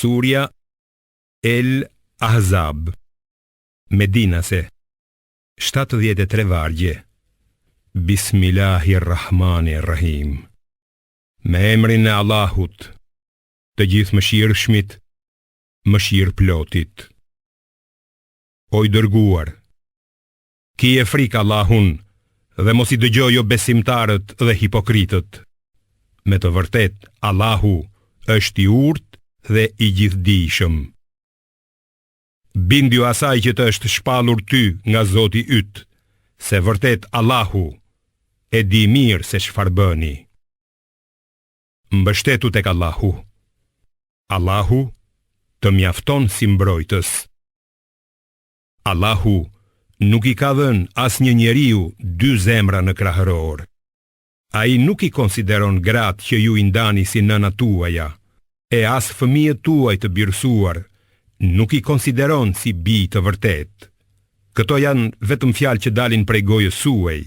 Surja El Ahzab Medinase 73 vargje Bismillahirrahmanirrahim Me emrin e Allahut Të Gjithëmëshirshmit Mëshirëplotit O i dërguar Kije frikë Allahun dhe mos i dëgjo jobesimtarët dhe hipokritët. Me të vërtetë Allahu është i urtë dhe i gjithëdijshëm. Bindju asaj që të është shpallur ty nga Zoti yt, se vërtet Allahu e di mirë se çfarë bëni. Mbështetu tek Allahu. Allahu të mjafton si mbrojtës. Allahu nuk i ka dhënë asnjë njeriu dy zemra në kraharor. Ai nuk i konsideron gratë që ju i ndani si nënat tuaja, e as fëmijët tuaj të birësuar nuk i konsideron si bij të vërtetë. Këto janë vetëm fjalë që dalin prej gojës suaj,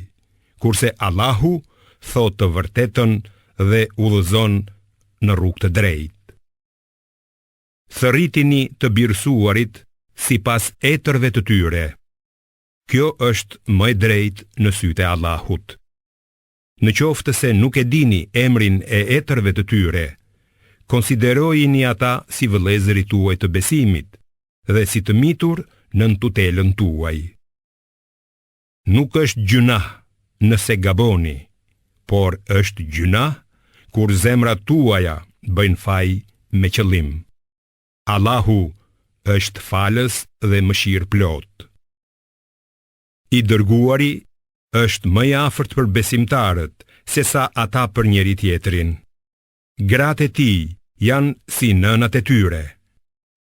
kurse Allahu thotë të vërtetën dhe udhëzon në rrugë të drejtë. Thërritini të birësuarit sipas etërve të tyre. Kjo është më e drejtë në sytë e Allahut. Në qoftë se nuk e dini emrin e etërve të tyre, konsiderojini ata si vëllezërit tuaj të besimit dhe si të mitur nën tutelën tuaj. Nuk është gjynah nëse gaboni, por është gjynah kur zemrat tuaja bëjnë faj me qëllim. Allahu është falës dhe mëshirëplotë. I dërguari është më i afërt për besimtarët sesa ata për njëri-tjetrin. Gratë e tij janë si nënat e tyre.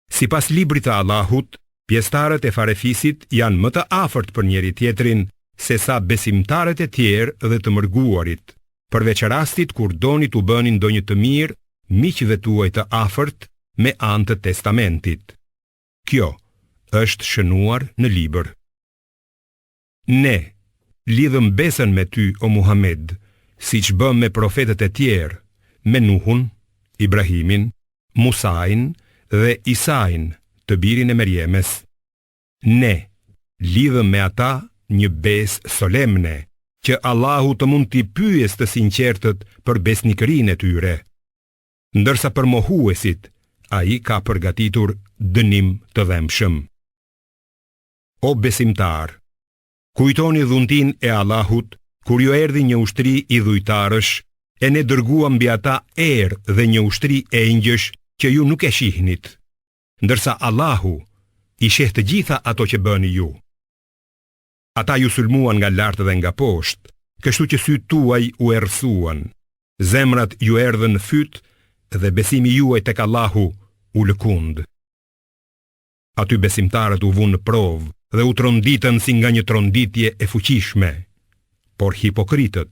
Sipas librit të Allahut, pjesëtarët e farefisit janë më të afërt për njëri-tjetrin sesa besimtarët e tjerë dhe të mërguarit, përveç rastit kur doni t'u bëni ndonjë të mirë miqve tuaj të afërt me anë të testamentit. Kjo është shënuar në libër. Ne lidhëm besën me ty o Muhamed, siç bëmë me profetët e tjerë, me Nuhun, Ibrahimin, Musain dhe Isain, të birin e Merjemes. Ne lidhëm me ata një besë solemne, që Allahu të mund t'i pyesë të sinqertët për besnikërinë e tyre. Ndërsa për mohuesit, ai ka përgatitur dënim të dhembshëm. O besimtarë, kujtoni dhuntinë e Allahut kur ju erdhi një ushtri idhujtarësh e ne dërguam mbi ata erë dhe një ushtri engjëjsh që ju nuk e shihnit, ndërsa Allahu i sheh të gjitha ato që bëni ju. Ata ju sulmuan nga lart dhe nga poshtë, kështu që sytë tuaj u errësuan, zemrat ju erdhën në fyt dhe besimi juaj tek Allahu u lëkund. Aty besimtarët u vunë në provë dhe u tronditën si nga një tronditje e fuqishme, por hipokritët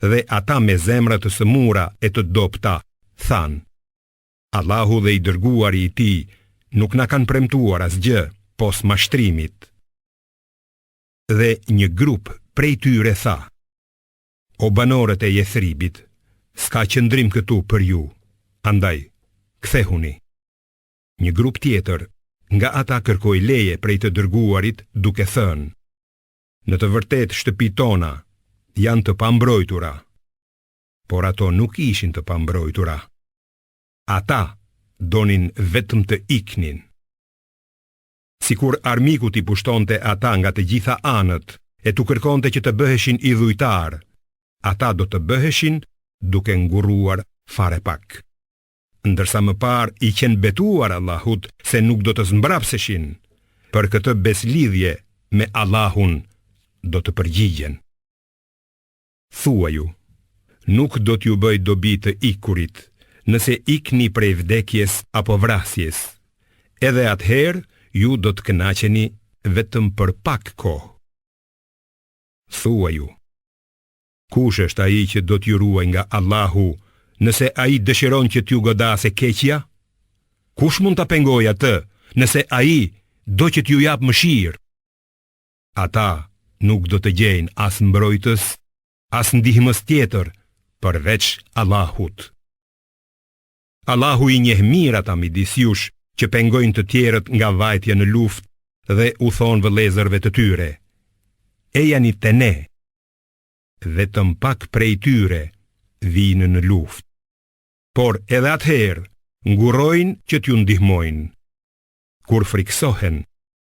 dhe ata me zemra të sëmura e të dobëta thanë: Allahu dhe i dërguari i tij nuk na kanë premtuar asgjë pos mashtrimit. Dhe një grup prej tyre tha: O banorët e Jethribit, s'ka qëndrim këtu për ju, andaj kthehuni. Një grup tjetër nga ata kërkoi leje prej të dërguarit duke thënë: Në të vërtetë shtëpitë tona janë të pambrojtura. Por ato nuk ishin të pambrojtura. Ata donin vetëm të iknin. Sikur armiku t'i pushtonte ata nga të gjitha anët e t'u kërkonte që të bëheshin idhujtarë, ata do të bëheshin duke ngurruar fare pak. Ndërsa më parë i qenë betuar Allahut se nuk do të zmbrapseshin, për këtë besëlidhje me Allahun do të përgjigjen. Thuaju, nuk do t'ju bëjë dobi të ikurit, nëse ikni prej vdekjes apo vrasjes, edhe atëherë ju do të kënaqeni vetëm për pak kohë. Thuaju, kush është ai që do t'ju ruajë nga Allahu nëse ai dëshiron që t'ju godasë e keqja? Kush mund ta pengojë atë nëse ai do që t'ju japë mëshirë? Ata nuk do të gjejnë as mbrojtës, as ndihmës tjetër përveç Allahut. Allahu i njeh mirë ata midis jush që pengojnë të tjerët nga vajtja në luftë dhe u thonë vëllezërve të tyre, ejani te ne, vetëm pak prej tyre vijnë në luftë. Por edhe atëherë ngurrojnë që t'ju ndihmojnë. Kur frikësohen,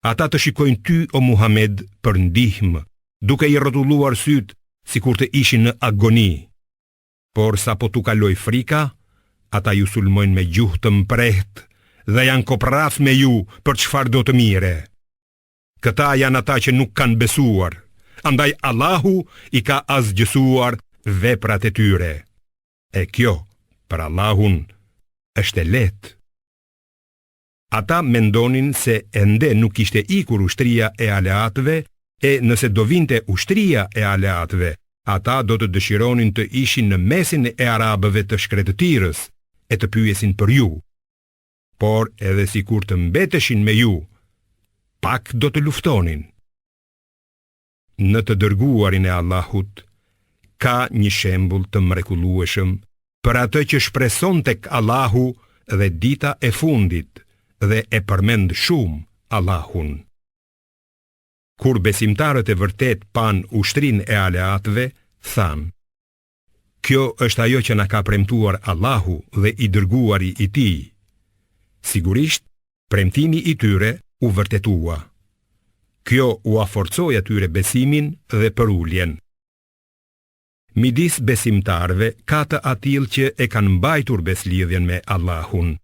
ata të shikojnë ty o Muhamed për ndihmë, duke i rrotulluar sytë sikur të ishin në agoni. Por sapo t'u kalojë frika, ata ju sulmojnë me gjuhë të mprehtë dhe janë koprracë me ju për çfarëdo të mire. Këta janë ata që nuk kanë besuar, andaj Allahu i ka asgjësuar veprat e tyre. E kjo, për Allahun, është e lehtë. Ata mendonin se ende nuk kishte ikur ushtria e aleatëve e nëse do vinte ushtria e aleatëve, ata do të dëshironin të ishin në mesin e arabëve të shkretëtirës e të pyesin për ju. Por edhe sikur të mbeteshin me ju, pak do të luftonin. Në të dërguarin e Allahut ka një shembull të mrekullueshëm për atë që shpreson tek Allahu dhe dita e fundit dhe e përmend shumë Allahun. Kur besimtarët e vërtetë panë ushtrinë e aleatëve, thanë: Kjo është ajo që na ka premtuar Allahu dhe i dërguari i tij. Sigurisht, premtimi i tyre u vërtetua. Kjo ua forcoi atyre besimin dhe përuljen. Midis besimtarëve ka të atillë që e kanë mbajtur besëlidhjen me Allahun.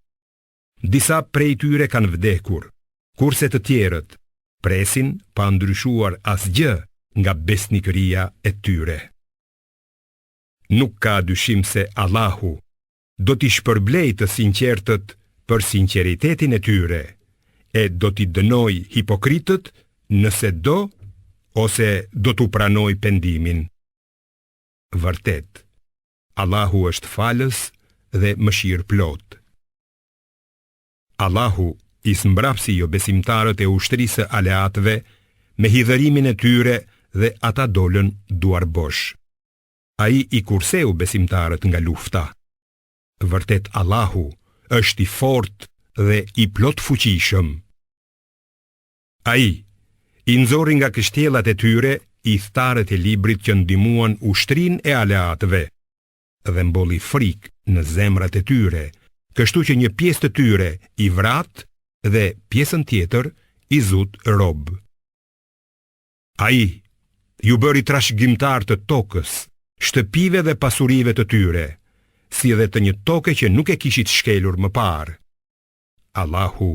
Disa prej tyre kanë vdekur, kurse të tjerët presin pa ndryshuar asgjë nga besnikëria e tyre. Nuk ka dyshim se Allahu do t'i shpërblejë të sinqertët për sinqeritetin e tyre e do t'i dënojë hipokritët nëse do ose do t'u pranojë pendimin. Vërtet, Allahu është falës dhe mëshirëplotë. Allahu i zmbrapsi jobesimtarët e ushtrisë së aleatëve me hidhërimin e tyre dhe ata dolën duarbosh. Ai i kurseu besimtarët nga lufta. Vërtet Allahu është i fortë dhe i plotfuqishëm. Ai i nxori nga kështjellat e tyre ithtarët e librit që ndihmuan ushtrinë e aleatëve dhe mbolli frikë në zemrat e tyre, kështu që një pjesë të tyre i vratë dhe pjesën tjetër i zutë rob. Ai ju bëri trashëgimtarë të tokës, shtëpive dhe pasurive të tyre, si dhe të një toke që nuk e kishit shkelur më parë. Allahu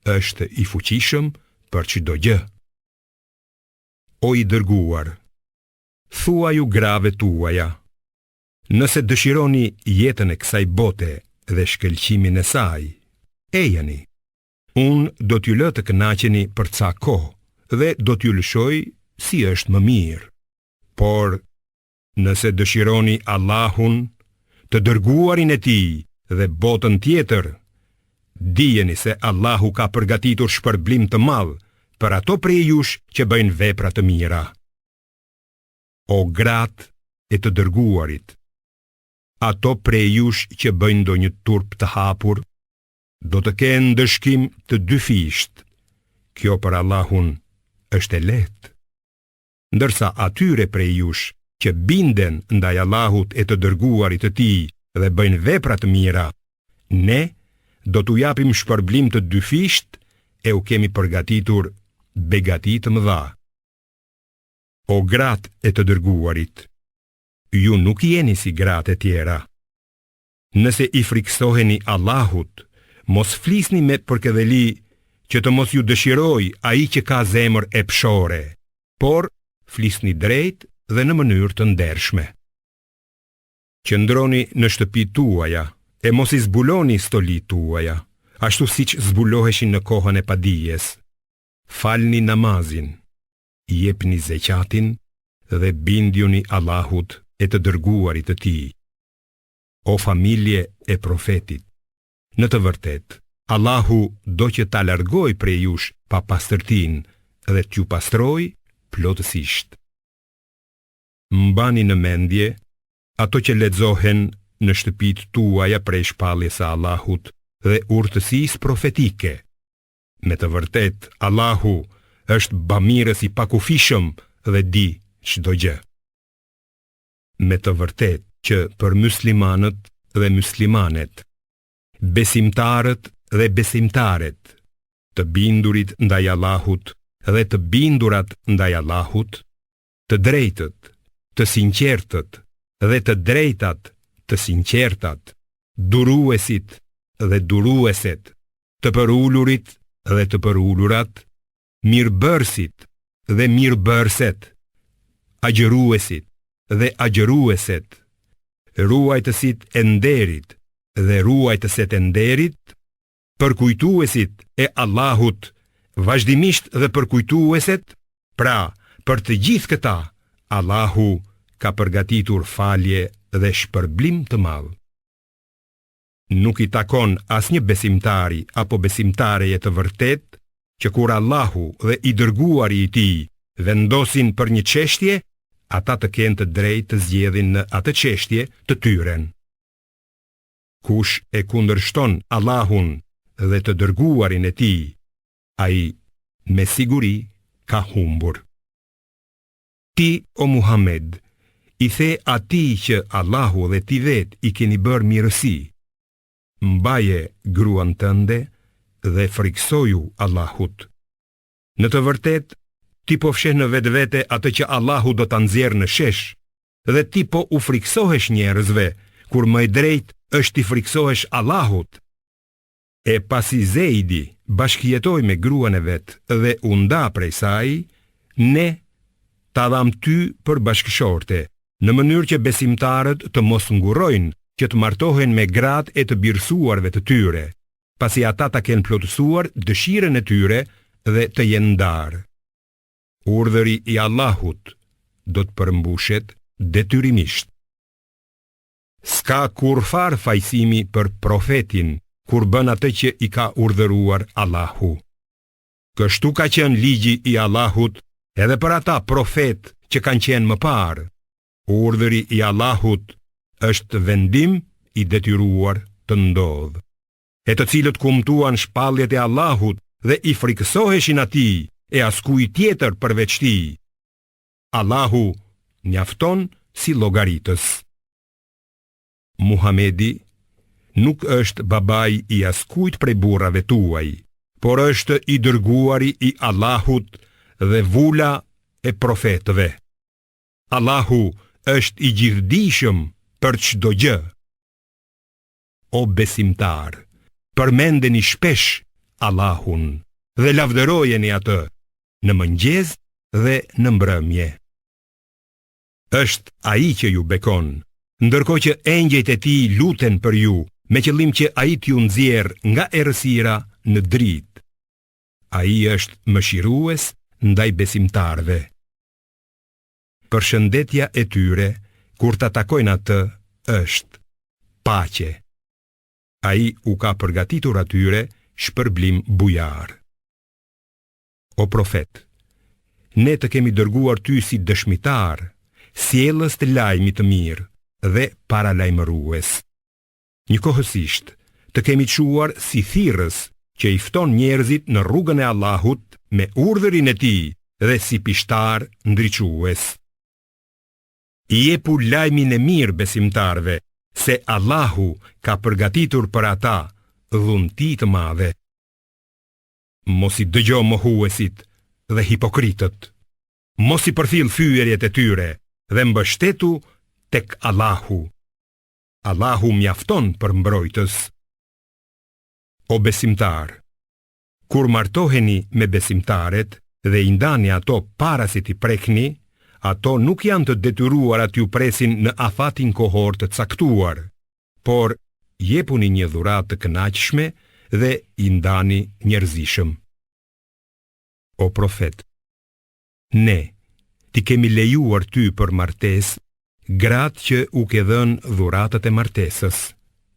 është i fuqishëm për çdo gjë. O i dërguar, thuaju grave tuaja, nëse dëshironi jetën e kësaj bote dhe shkëlqimin e saj, ejani. Unë do t'ju lë të kënaqeni për ca kohë dhe do t'ju lëshoj si është më mirë. Por, nëse dëshironi Allahun, të dërguarin e tij dhe botën tjetër, dijeni se Allahu ka përgatitur shpërblim të madh për ato prej jush që bëjnë vepra të mira. O gratë e të dërguarit, ato prej jush që bëjnë ndonjë turp të hapur, do të kenë ndëshkim të dyfishtë. Kjo për Allahun është e lehtë. Ndërsa atyre prej jush që binden ndaj Allahut e të dërguarit të tij dhe bëjnë vepra të mira, ne do t'u japim shpërblim të dyfishtë e u kemi përgatitur begati të mëdha. O gratë e të dërguarit, ju nuk jeni si gratë e tjera. Nëse i frikësoheni Allahut, mos flisni me përkëdheli që të mos ju dëshirojë ai që ka zemër epshore, por flisni drejt dhe në mënyrë të ndershme. Qëndroni në shtëpitë tuaja e mos i zbuloni stolitë tuaja, ashtu siç zbuloheshin në kohën e padijes. Falni namazin, jepni zeqatin dhe bindjuni Allahut e të dërguarit të tij. O familje e profetit, në të vërtetë, Allahu do që ta largojë prej jush papastërtinë dhe t'ju pastrojë plotësisht. Mbani në mendje ato që lexohen në shtëpitë tuaja prej shpalljes së Allahut dhe urtësisë profetike. Me të vërtetë, Allahu është bamirës i pakufishëm dhe di çdo gjë. Me të vërtetë që për muslimanët dhe muslimanet, besimtarët dhe besimtaret, të bindurit ndaj Allahut dhe të bindurat ndaj Allahut, të drejtët, të sinqertët dhe të drejtat të sinqertat, duruesit dhe durueset, të përulurit dhe të përulurat, mirëbërësit dhe mirëbërëset, agjëruesit dhe agjërueset, ruajtësit e nderit dhe ruajtëset e nderit, përkujtuesit e Allahut vazhdimisht dhe përkujtueset, pra për të gjithë këta Allahu ka përgatitur falje dhe shpërblim të madh. Nuk i takon asnjë besimtari apo besimtareje të vërtetë që kur Allahu dhe i dërguari i tij vendosin për një çështje, ata të kenë të drejtë të zgjedhin në atë çështje të tyren. Kush e kundërshton Allahun dhe të dërguarin e tij, ai me siguri ka humbur. Ti o Muhammed, i the atij që Allahu dhe ti vetë i keni bërë mirësi, mbaje gruan tënde dhe frikësoju Allahut. Në të vërtetë, ti po fsheh në vetvete atë që Allahu do ta nxjerrë në shesh dhe ti po u frikësohesh njerëzve, kur më e drejtë është t'i frikësohesh Allahut. E pasi Zeidi bashkëjetoi me gruan e vet dhe u nda prej saj, ne ta dhamë ty për bashkëshorte, në mënyrë që besimtarët të mos ngurrojnë që të martohen me gratë e të birësuarve të tyre, pasi ata ta kenë plotësuar dëshirën e tyre dhe të jenë ndarë. Urdhëri i Allahut do të përmbushet detyrimisht. S'ka kurrfarë fajësimi për profetin kur bën atë që i ka urdhëruar Allahu. Kështu ka qenë ligji i Allahut edhe për ata profetë që kanë qenë më parë. Urdhëri i Allahut është vendim i detyruar të ndodhë. E të cilët kumtuan shpalljet e Allahut dhe i frikësoheshin atij e askujt tjetër përveç tij. Allahu mjafton si llogaritës. Muhamedi nuk është babai i askujt prej burrave tuaj, por është i dërguari i Allahut dhe vula e profetëve. Allahu është i gjithëdijshëm për çdo gjë. O besimtarë, përmendeni shpesh Allahun dhe lavdërojeni atë në mëngjes dhe në mbrëmje. Është ai që ju bekon, ndërkohë që engjëjt e tij luten për ju, me qëllim që ai t'ju nxjerrë nga errësira në dritë. Ai është mëshirues ndaj besimtarëve. Përshëndetja e tyre kur ta takojnë atë është paqe. Ai u ka përgatitur atyre shpërblim bujar. O profet, ne të kemi dërguar ty si dëshmitar, sjellës të lajmit të mirë dhe paralajmërues. Njëkohësisht, të kemi çuar si thirrës që i fton njerëzit në rrugën e Allahut me urdhërin e tij dhe si pishtar ndriçues. Jepu lajmin e mirë besimtarëve se Allahu ka përgatitur për ata dhunti të madhe. Mos i dëgjo mohuesit dhe hipokritët. Mos i përfill fyerjet e tyre dhe mbështetu tek Allahu. Allahu mjafton për mbrojtës. O besimtarë, kur martoheni me besimtaret dhe i ndani ato para se t'i prekni, ato nuk janë të detyruara t'ju presin në afatin kohor të caktuar, por jepuni një dhuratë të kënaqshme dhe i ndani njerëzishëm. O profet, ne t'i kemi lejuar ty për martesë gratë që u ke dhënë dhuratat e martesës,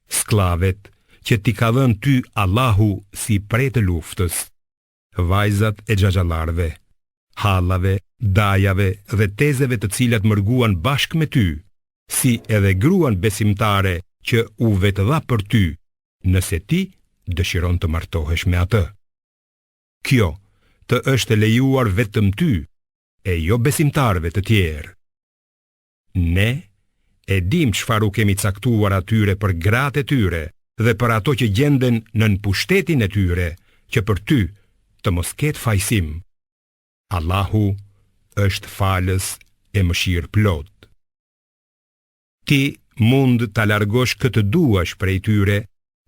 skllavet që t'i ka dhënë ty Allahu si pre të luftës, vajzat e xhaxhallarëve, hallave, dajave dhe tezeve të cilat mërguan bashkë me ty, si edhe gruan besimtare. që u vetëdha për ty nëse ti dëshiron të martohesh me atë. Kjo të është lejuar vetëm ty e jo besimtarëve të tjerë. Ne e dimë çfarë u kemi caktuar atyre për gratë e tyre dhe për ato që gjenden nën pushtetin e tyre, që për ty të mos ketë fajësim. Allahu është falës e mëshirëplotë. Ti mund ta largosh kë të duash prej tyre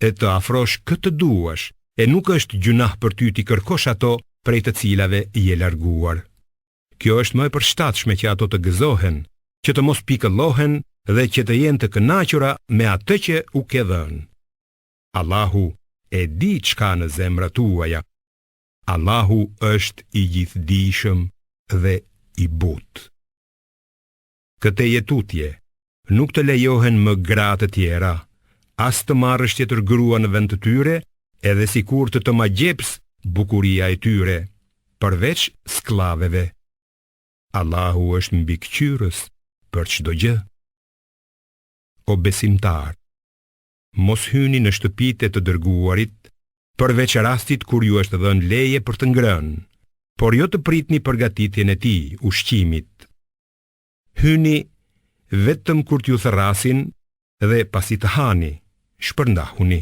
e të afrosh kë të duash, e nuk është gjynah për ty t'i kërkosh ato prej të cilave je larguar. Kjo është më e përshtatshme që ato të gëzohen, që të mos pikëllohen dhe që të jenë të kënaqura me atë që u ke dhënë. Allahu e di ç'ka në zemrat tuaja. Allahu është i gjithëdijshëm dhe i butë. Këtej e tutje, nuk të lejohen më gra të tjera, as të marrësh tjetër grua në vend të tyre, edhe sikur të të magjepsë bukuria e tyre, përveç skllaveve. Allahu është mbikëqyrës për çdo gjë. O besimtarë, mos hyni në shtëpitë e të dërguarit, përveç rastit kur ju është dhënë leje për të ngrënë, por jo të pritni përgatitjen e tij, ushqimit. Hyni vetëm kur t'ju thërrasin dhe pasi të hani, shpërndahuni.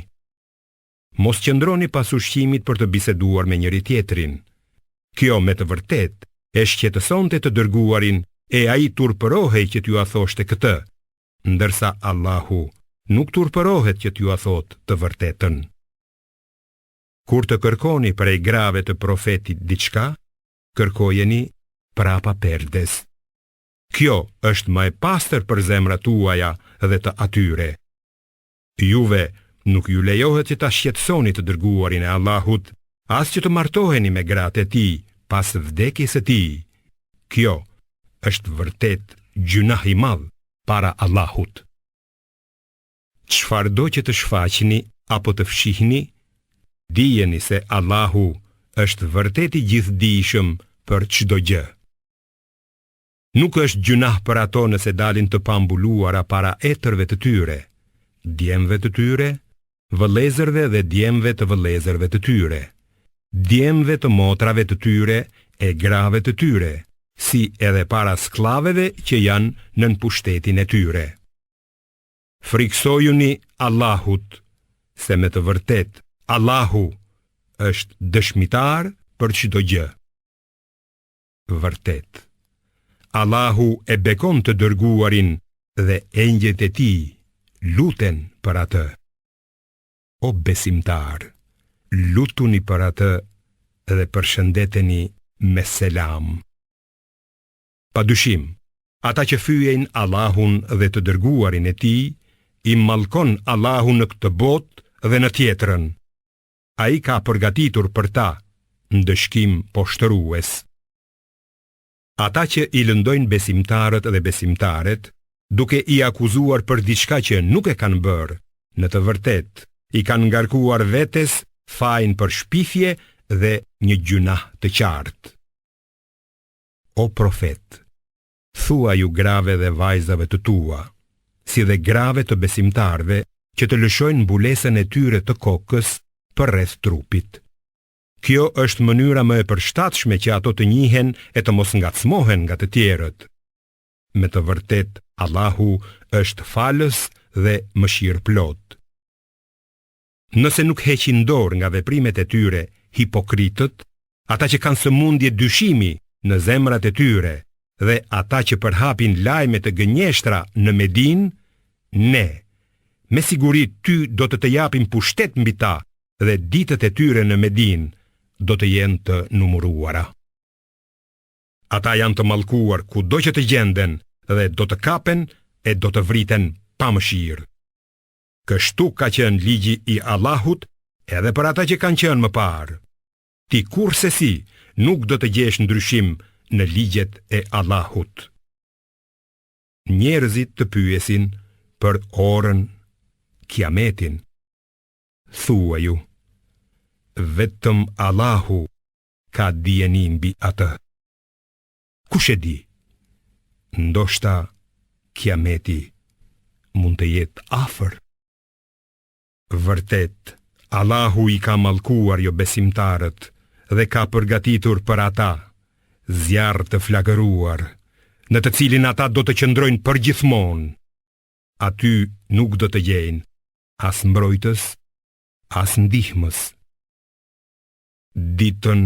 Mos qëndroni pas ushqimit për të biseduar me njëri-tjetrin. Kjo me të vërtetë e shqetësonte të dërguarin e ai turpërohej që t'jua thoshte këtë, ndërsa Allahu nuk turpërohet që t'jua thotë të vërtetën. Kur të kërkoni prej grave të profetit diçka, kërkojeni prapa perdes. Kjo është më e pastër për zemrat tuaja dhe të atyre. Juve nuk ju lejohet që ta shqetësoni të dërguarin e Allahut, as që të martoheni me gratë e tij pas vdekjes së tij. Kjo është vërtet gjynah i madh para Allahut. Çfarëdo që të shfaqni apo të fshihni, dijeni se Allahu është vërtet i gjithëdijshëm për çdo gjë. Nuk është gjynah për ato nëse dalin të pambuluara para etërve të tyre, djemve të tyre, vëllezërve dhe djemve të vëllezërve të tyre, djemve të motrave të tyre e grave të tyre, si edhe para skllaveve që janë nën pushtetin e tyre. Frikësojuni Allahut, se me të vërtetë Allahu është dëshmitar për çdo gjë. Vërtet, Allahu e bekon të dërguarin dhe engjëjt e tij luten për atë. O besimtarë, lutuni për atë dhe përshëndeteni me selam. Pa dyshim, ata që fyejnë Allahun dhe të dërguarin e tij, i mallkon Allahu në këtë botë dhe në tjetrën. Ai ka përgatitur për ta ndëshkim poshtërues. Ata që i lëndojnë besimtarët dhe besimtaret, duke i akuzuar për diçka që nuk e kanë bërë, në të vërtetë i kanë ngarkuar vetes fajin për shpifje dhe një gjynah të qartë. O profet, thuaju grave dhe vajzave të tua, si dhe grave të besimtarëve që të lëshojnë mbulesën e tyre të kokës përreth trupit. Kjo është mënyra më e përshtatshme që ato të njihen e të mos ngacmohen nga të tjerët. Me të vërtetë Allahu është falës dhe mëshirëplotë. Nëse nuk heqin dorë nga veprimet e tyre hipokritët, ata që kanë sëmundje dyshimi në zemrat e tyre dhe ata që përhapin lajme të gënjeshtra në Medinë, ne, me siguri ty do të të japim pushtet mbi ta dhe ditët e tyre në Medinë do të jenë të numëruara. Ata janë të mallkuar kudo që të gjenden dhe do të kapen e do të vriten pa mëshirë. Kështu ka qenë ligji i Allahut edhe për ata që kanë qenë më parë. Ti kurrsesi nuk do të gjesh ndryshim në ligjet e Allahut. Njerëzit të pyesin për orën, kiametin. Thuaju, vetëm Allahu ka dijeni mbi atë. Kush e di? Ndoshta kiameti mund të jetë afër. Vërtet, Allahu i ka mallkuar jobesimtarët dhe ka përgatitur për ata zjarr të flakëruar, në të cilin ata do të qëndrojnë përgjithmonë. Aty nuk do të gjejnë as mbrojtës, as ndihmës. Ditën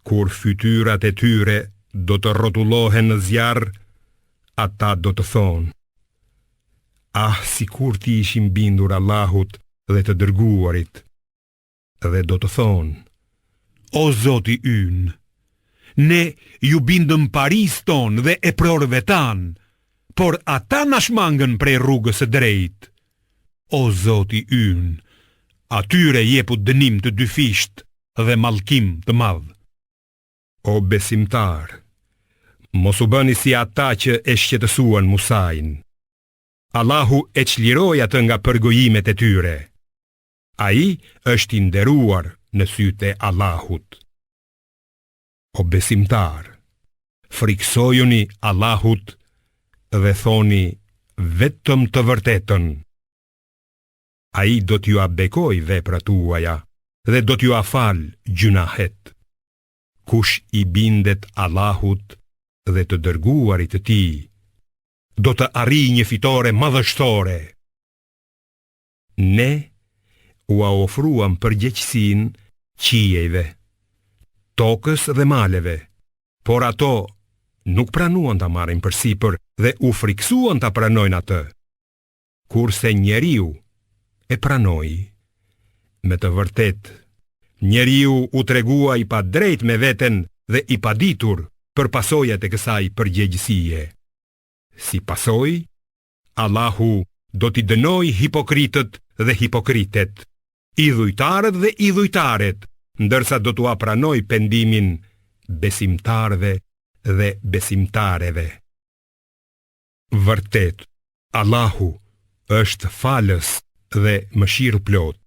kur fytyrat e tyre do të rrotullohen në zjarr, ata do të thonë: Ah, sikur t'i ishim bindur Allahut dhe të dërguarit, dhe do të thonë: O Zoti ynë, ne iu bindëm parisë tonë dhe eprorëve tanë, por ata na shmangën prej rrugës së drejtë. O Zoti ynë, atyre jepu dënim të dyfishtë dhe mallkim të madh. O besimtarë, mos u bëni si ata që e shqetësuan Musain. Allahu e çliroi atë nga përgojimet e tyre. Ai është i nderuar në sytë e Allahut. O besimtarë, frikësojuni Allahut dhe thoni vetëm të vërtetën. Ai do t'jua bekojë veprat tuaja dhe do t'jua falë gjynahet. Kush i bindet Allahut dhe të dërguarit të tij, do të arrijë një fitore madhështore. Ne ua ofruam përgjegjësinë qiejve, tokës dhe maleve, por ato nuk pranuan ta marrin përsipër dhe u frikësuan ta pranojnë atë. Kurse njeriu e pranoi. Me të vërtetë, njeriu u tregua i padrejtë me veten dhe i paditur për pasojat e kësaj përgjegjësie. Si pasojë, Allahu do t'i dënojë hipokritët dhe hipokritet, idhujtarët dhe idhujtaret, ndërsa do t'ua pranojë pendimin besimtarëve dhe besimtareve. Vërtet, Allahu është falës dhe mëshirëplotë.